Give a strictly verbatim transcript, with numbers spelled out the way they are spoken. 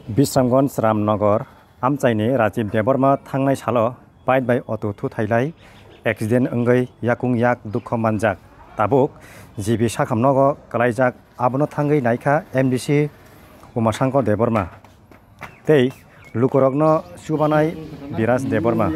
Bisramganj Ramnagar amchaini Rajiv Debbarma thangnai salo bike bai auto thuthailai accident wngwi yakung yak dukho manjak. Tabuk G B sakhamnogo kwlaijak, abono thangwi naikha M D C Umashankar Debbarma tei lukurokno chubanai Biraj Debbarma.